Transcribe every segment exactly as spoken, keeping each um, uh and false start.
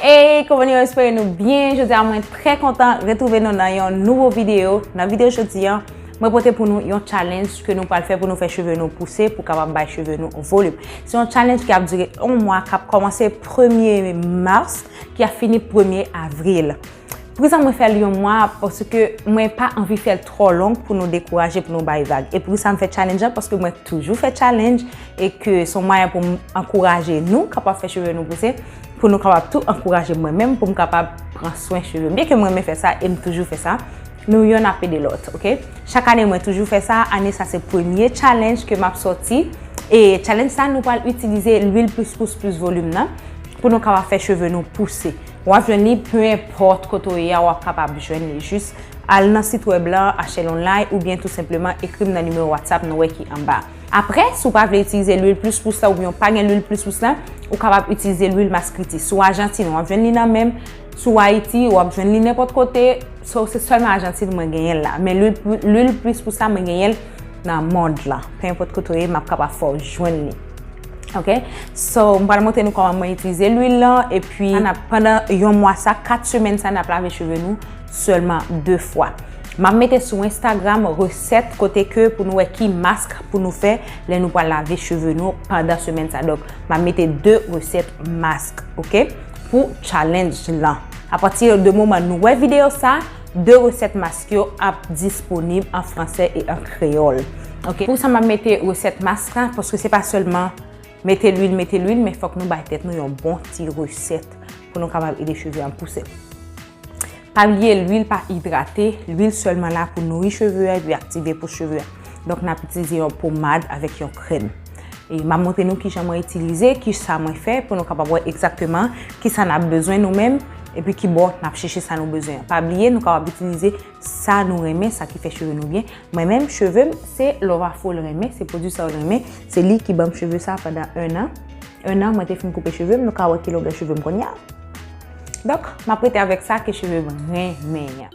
Hey, kòman nou ye? Espere nou byen. Jodi a, mwen trè kontan retwouve nou nan yon nouvo videyo. Nan videyo jodi a, mwen pote pou nou yon challenge ke nou pral fè pou nou fè cheve nou pouse, pou kapab bay cheve nou volim. Se yon challenge ki ap dire yon mwa, k ap kòmanse premye mas, ki ap fini premye avril. Poukisa mwen fè l yon mwa? Paske mwen pa anvi fè l twò long pou nou dekouraje, pou nou bay vag. E poukisa m fè challenge la? Paske mwen toujou fè challenge e ke se yon mwayen pou m ankouraje nou kapab fè cheve nou pouse, pou nou kapab tou ankouraje mwen menm pou m kapab pran swen cheve m. Byenke mwen renmen fè sa e m toujou fè sa, nou yonn ap ede lòt, oke? Chak ane mwen toujou fè sa, ane sa se premye challenge ke m ap sòti. E challenge sa nou pral itilize lwil plis pous plis volim nan pou nou kapab fè cheve nou pouse. W ap jwenn li, pe enpòt kote w ye a, w ap kapab jwenn li. Jis al nan sit wèb la, H L Online, oubyen tou senpleman ekri m nan nimewo WhatsApp nou wè ki anba. Apre, si w pa vle itilize lwil plis pous la, oubyen w pa gen lwil plis pous la, ou kapab itilize lwil Maskriti. Si w Ajantin, w ap jwenn li nan men m. Si w Ayiti, w ap jwenn li nenpòt kote. So, se sèlman Ajantin mwen genyen l la. Men lwil, lwil plis pous la, mwen genyen l nan mond lan. Pe enpòt kote w ye, m ap kapab fè w jwenn li. Ok? So, m pral montre nou kòman mwen itilize lwil lan, epi n ap, pandan yon mwa sa, kat semèn sa, n ap lave cheve nou sèlman de fwa. M ap mete sou Instagram resèt kote ke pou nou wè ki mask pou nou fè lè nou pral lave cheve nou pandan semèn sa. Donk, m ap mete de resèt mask, ok? Pou challenge lan. Apati de moman nou wè videyo sa, de resèt mask yo ap disponib an fransè e an kreyòl. Ok? Pou sa, m ap mete resèt mask la, paske se pa sèlman mete lwil, mete lwil, men fòk nou bay tèt nou yon bon ti resèt pou nou kapab ede cheve an pouse. Pa bliye, lwil pa idrate, lwil sèlman la pou nouri cheve a epi aktive po cheve a. Donk, n ap itilize yon pomad avèk yon krèm. E m ap montre nou kijan mwen itilize, kisa mwen fè pou nou kapab wè egzakteman kisa n ap bezwen nou menm, epi ki bò n ap chèche sa nou bezwen an. Pa bliye, nou kapab itilize sa nou renmen, sa ki fè cheve nou byen. Mwen menm, cheve m, se Love Afro l renmen, se pwodui sa l renmen, se li ki ban m cheve sa pandan en an. En an, mwen te fin koupe cheve m, nou ka wè ki longè cheve m kounye a. Donk, m ap rete avèk sa ke cheve m renmen an.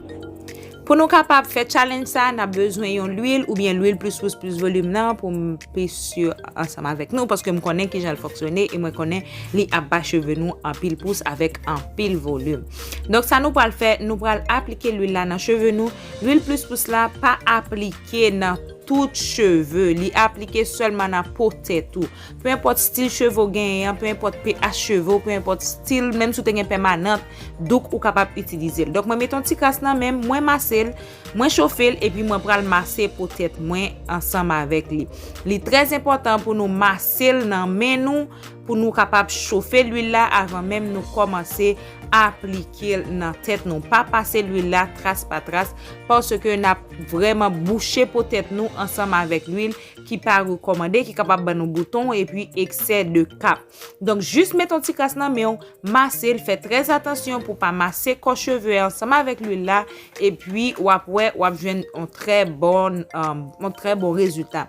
Pou nou kapab fè challenge sa, n ap bezwen yon lwil oubyen lwil plis pous plis volim nan pou m pi si ansanm avèk nou, paske m konnen kijan l fonksyone e mwen konnen li ap ba cheve nou anpil pous avèk anpil volim. Donk, sa nou pral fè, nou pral aplike lwil la nan cheve nou. Lwil plis pous la pa aplike nan tout cheve, li aplike sèlman nan po tèt ou. Pe enpòt stil cheve w genyen an, pe enpòt pH cheve w, pe enpòt stil, menm si w te gen pèmanant, donk ou kapab itilize l. Donk, mwen mete yon ti kras nan men m, mwen mase l, mwen chofe l, epi mwen pral mase po tèt mwen ansanm avèk li. Li trè enpòtan pou nou mase l nan men nou, pou nou kapab chofe lwil la avan menm nou kòmanse aplike l nan tèt nou. Pa pase lwil la tras pa tras, paske n ap vrèman bouche po tèt nou ansanm avèk lwil ki pa rekòmande, ki kapab ban nou bouton epi eksè de kap. Donk, jis mete yon ti kras nan men w, mase l, fè trè atansyon pou w pa mase kò cheve a ansanm avèk lwil la, epi w ap wè, w ap jwenn yon trè bon, um, yon trè bon rezilta.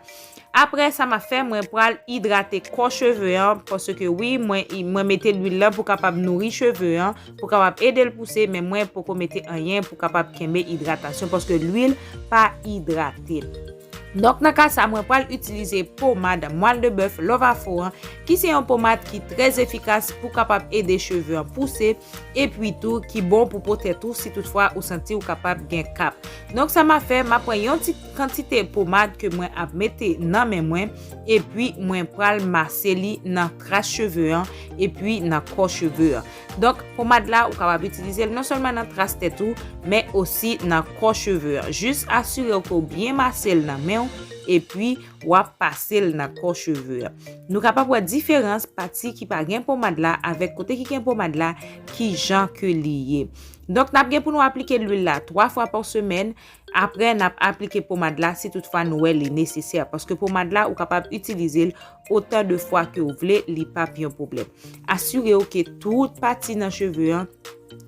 Apre sa m ap fè, mwen pral idrate kò cheve an, paske wi, mwen, mwen mete lwil lan pou kapab nouri cheve an, pou kapab ede l pouse, men mwen poko mete anyen pou kapab kenbe idratasyon, paske lwil pa idrate l. Donk, nan ka sa, mwen pral itilize pomad mwal de bèf Love Afro an, ki se yon pomad ki trè efikas pou kapab ede cheve an pouse, epi tou ki bon pou po tèt ou si toutfwa ou santi ou kapab gen kap. Donk, sa m ap fè, m ap pran yon ti kantite pomad ke mwen ap mete nan men mwen, epi mwen pral mase li nan tras cheve an, epi nan kò cheve an. Donk, pomad la, ou kapab itilize l non sèlman nan tras tèt ou, men osi nan kò cheve an. Jis asire w ke w byen mase l nan men w, epi w ap pase l nan kò cheve an. Nou kapab wè diferans pati ki pa gen pomad la avèk kote ki gen pomad la, kijan ke li ye. Donk, n ap gen pou nou aplike lwil la twa fwa pa semèn. Apre, n ap aplike pomad la si toutfwa nou wè li nesesè, paske pomad la, ou kapab itilize l otan de fwa ke w vle, li p ap yon pwoblèm. Asire w ke tout pati nan cheve an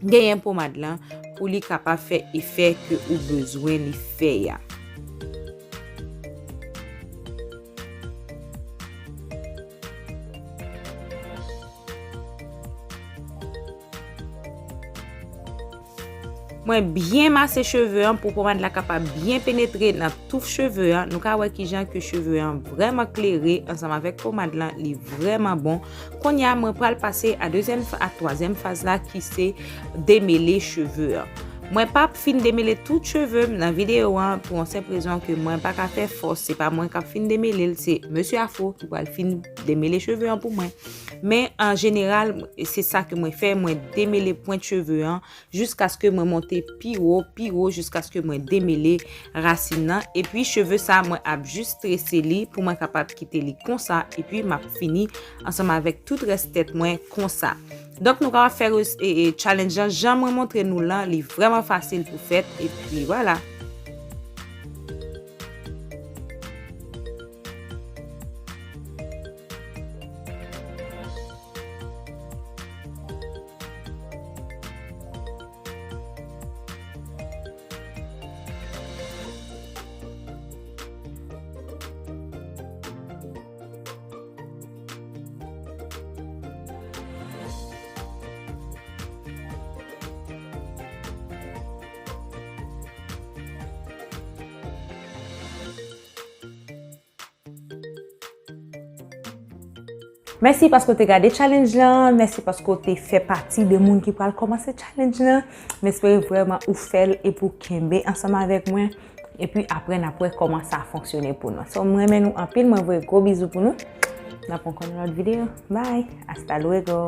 genyen pomad lan pou li kapab fè efè ke ou bezwen li fè a. Mwen byen mase cheve an pou pomad la kapab byen penetre nan touf cheve an. Nou ka wè kijan ke cheve an vrèman klere ansanm avèk pomad lan, li vrèman bon. Kounye a, mwen pral pase a dezyèm fa-, a twazyèm faz la ki se demele cheve an. Mwen p ap fin demele tout cheve m nan videyo an pou yon senp rezon ke mwen pa ka fè fòs, se pa mwen k ap fin demele l, se mesye Afro ki pral fin demele cheve an pou mwen. Men an jeneral, se sa ke mwen fè, mwen demele pwent cheve an jiskaske mwen monte pi wo, pi wo, jiskaske mwen demele rasin nan. Epi cheve sa, mwen ap jis trese li pou mwen kapab kite li konsa. Epi m ap fini ansanm avèk tout rès tèt mwen konsa. Donk, nou kapab fè res-, e, e, challenge lan jan mwen montre nou lan, li vrèman fasil pou fèt. Epi, vwala. Mèsi paske w te gade challenge lan. Mèsi paske w te fè pati de moun ki pral kòmanse challenge lan. M espere vrèman ou fè l epi w kenbe ansanm avèk mwen. Epi apre, n ap wè kòman sa fonksyone pou nou. So, m renmen nou anpil. Mwen voye gwo bizou pou nou. N ap wè ankò nan lòt videyo. Bye. Hasta luego.